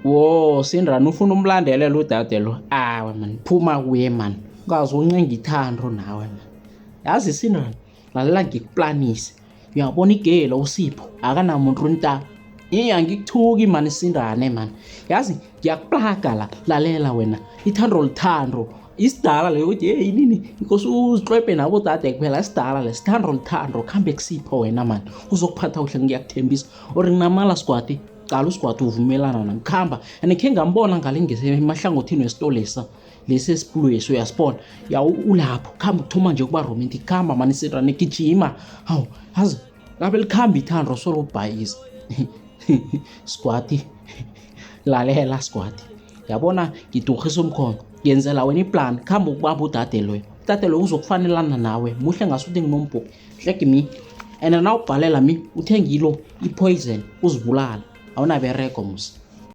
Wo Sindrani ufuna umlandelela udade lo. Awe man, phuma kuye man. Ungaze uncenga ithando nawe man. Yazi Sindrani, lalela ngikuplanise. Uyabona igelo uSipho akanamuntu nta. Iya ngikuthuki man Sindrane man. Yazi ngiyakuplaga la, lalela wena. Ithando lithando. Isidala leyo ukuthi hey nini inkosi uzitlwebhe nabo dade kuphela isidala lesithando lithando khambe kusipho wena man. Uzokuphatha kuhle ngiyakuthembisa. Or nginamala squad. Qala usigwadi uvumelana nami khamba and khe ngambona ngale ngesemahlangothini wesitolesa lesi esipulwesi uyasibona ya ulapho khamba uthoma nje ukuba romantic khamba mani sirane gijima hawu yazi ngabe likhamba ithando solo ubhayiza sigwadi lalela sigwadi yabona ngidurhisa umkhono ngenzela wena iplan khamba ukubamba udade loyo udade loyo uzokufanelana nawe muhle ngasuthi nginombhuki hleke mi and nawubhalela mi uthengilo i-poison uzibulala awunaberego musa.